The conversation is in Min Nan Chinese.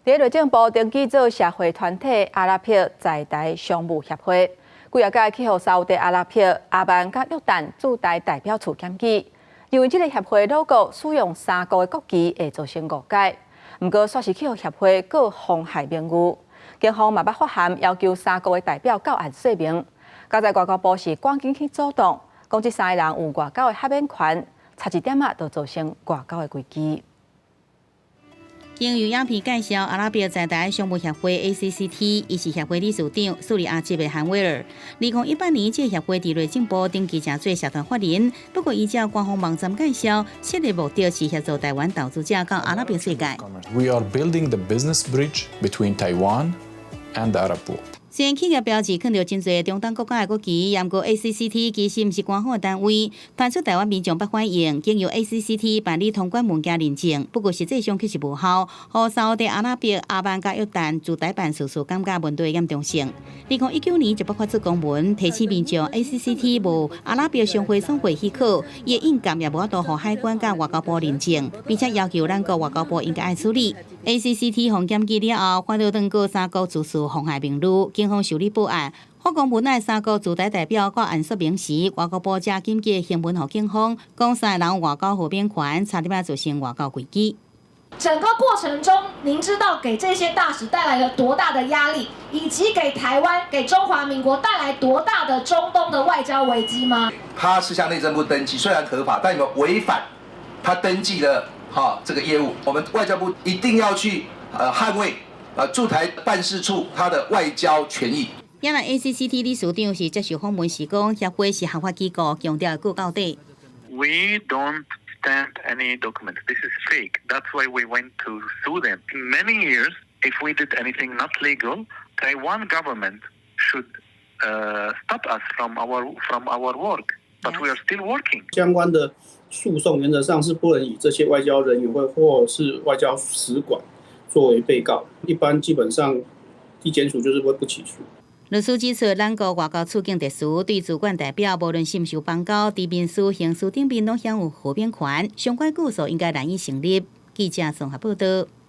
佇內政部登記做社會團體阿拉伯在台商務協會，幾仔擺去予沙烏地阿拉伯、阿曼佮約旦駐台代表處檢舉，認為這个協會 logo 使用三國的國旗會造成誤解。毋過，煞是去予協會告妨害名譽，警方嘛捌發函要求三國的代表到案說明。佳哉外交部是趕緊去阻擋，講這三个人有外交的豁免權，差一點仔就造成外交的危機。經由影片介紹，阿拉伯在台商務協會 ACCT，伊是協會理事長蘇里阿籍的韓威爾。2018年，這個協會佇內政部登記成做社團法人，不過依照官方網站介紹，設立目的是協助台灣投資者到阿拉伯世界。 We are building the business bridge between Taiwan and the Arab world. 雖然企業標誌看著真濟中東國家的國旗，毋過 ACCT 其實毋是官方的單位，傳出台灣民眾不歡迎，經由 ACCT 辦理通關文件認證，不過實際上卻是無效，予沙烏地阿拉伯、阿曼佮約旦駐台辦事處感覺問題嚴重性。2019年就捌發出公文提醒民眾 ACCT 無阿拉伯商會總會許可，伊的印鑑也無法度予海關佮外交部認證，並且要求咱國外交部應該愛處理。ACCT 予檢舉了後，發到轉告三國滋事妨害名譽，警方受理報案。發公文愛三國駐台代表到案說明時，外交部才緊急行文予警方，講三个人外交豁免權，差點仔造成外交危機。整個過程中，您知道給這些大使帶來了多大的壓力，以及給台灣、給中華民國帶來多大的中東的外交危機嗎？他是向內政部登記，雖然合法，但有沒有違反他登記的哈這個業務？我們外交部一定要去捍衛駐台辦事處他的外交權益。原來 ACCT 理事長是接受訪問時講，協會是合法機構，強調會告到底。 We don't stamp any documents. This is fake. That's why we went to sue them. In many years, if we did anything not legal, Taiwan government should stop us from our work. But we are still working. 相關的訴訟原則上是不能以這些外交人員或是外交使館作為被告，一般基本上地檢署就是會不起訴。律師指出，咱國外交處境特殊，對駐館代表無論是毋是有邦交，佇民事、刑事頂面攏享有豁免權，相關告訴應該難以成立。記者綜合報道。